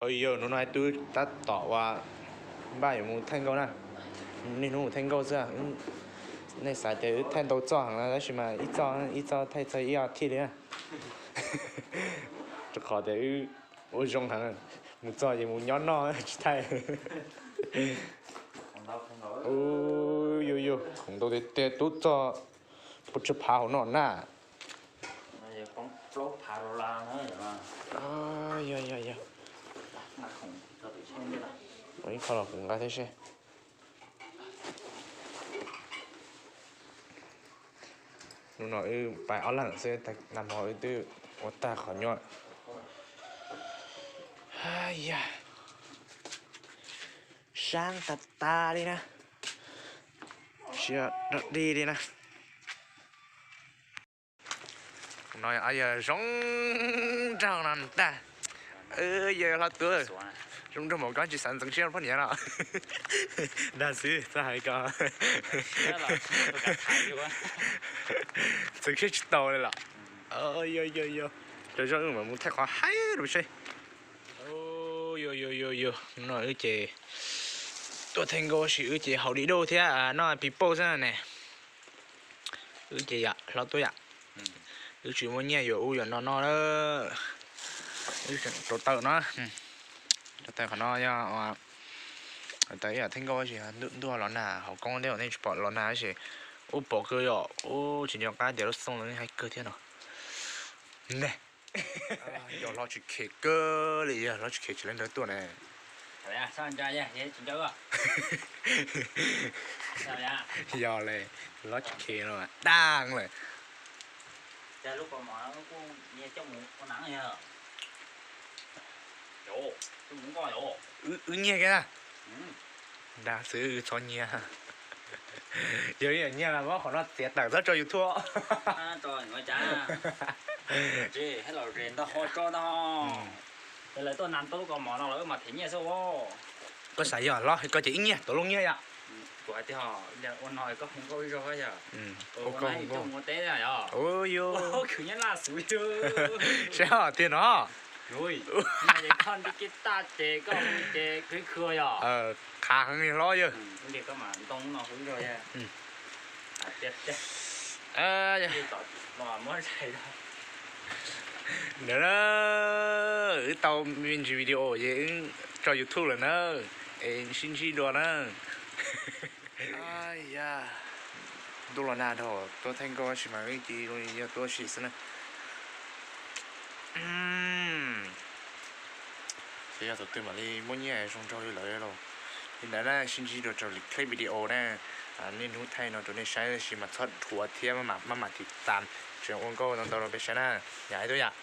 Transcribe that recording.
Yog hnub no wb tab tom ua npaj yuav mus thaij nkauj na. Niaj hnub mus thaij nkauj xwb. Nej xav tias wb thaij ntau txoj heev na, tab sis mas ib txoj ib txoj thaij txog ib ob thiv li na. Rau qhov tias wb ua zoo heev, mus txog ces mus nyob noj tsis thaij. Yog yog, khoom ntau tiag tiag, tub txog pua tsawg phav hauv no na. Yog yog, ib qho los kuv nqa thiab seb. Hnub no wb pais ob leeg xwb, nag hmo wb twb ua tag qhov nyuaj. Yog, sab tas tas li na, siav dog dig li na. No yog zoo nraug no ntag. Yog hlo tuaj, zoo nraug npaum ko tsis xav ntxeev siab rau poj niam los? Dag xwb txhob hais ko. Ntxeev siab tsis tau li los? Yog yog yog, rau zaum no mus thaij qhov haib rau seb. Yog yog yog yog, no wb ces tuaj thaij nkauj tab sis wb ces haus di duj thiab noj pis pauj xwb ne. Wb ces yam hlob tuaj yam, wb tsis muaj nyiaj yuav ub yuav no no lawm. Wb rau taws no, rau taws qhov no yog, taws ib yam thaij nkauj tab sis ntuj los nag, hauv koob tej nej tsis pom los nag tab sis ub pom kawg yom, ub tsis nco qab tias lub xoo los haib kawg thiab no. Ne, yog hlob tsis khev kawg li, yog hlob tsis khev tsis leej ntawd tuaj ne. Yog li, hlob tsis khev no daj lawm. Wb nyiag kiag na. Dag xwb txhob nyiag. Yog nyiag mas muab qhov no txiav tawm txhob tso YouTube. Lawv tuaj nas tau lub kaus mom no los wb mam them nyiaj xwb. Koj xav yog hlob koj ces ib nyiag tau lub nyiaj yom. Kuv hais tias ua no koj hu nkauj ib zaug yog. Ua no hu nkauj ua teb yog. Khwv nyob laj xwb. Saib tiag no. Koj nti kiv tag ces koj hu ces khwv khwv yog. Qhav heev li hlob yawg. Koj mam ntoo no hu ib zaug yog. Ntawd na, wb tau me ntsis video ces wb tso YouTube lawm na, es sib ntsib dua na. Yog, ntuj los nag dhau, tuaj thaij nkauj tab sis mas wb cia li zoo li yog tuaj ua si xwb na. Ces yog thaum twg mam li muaj nyiaj zoo nraug li lawv lauj. Li ntawd na, sib ntsib dua rau lwm clip video na. Niaj hnub thaij no rau nej saib tab sis mas txhob dhuav thiab maj mam tiv tas, tseem ua nkauj ntau ntau rau peb saib na. Yam ib tug yam.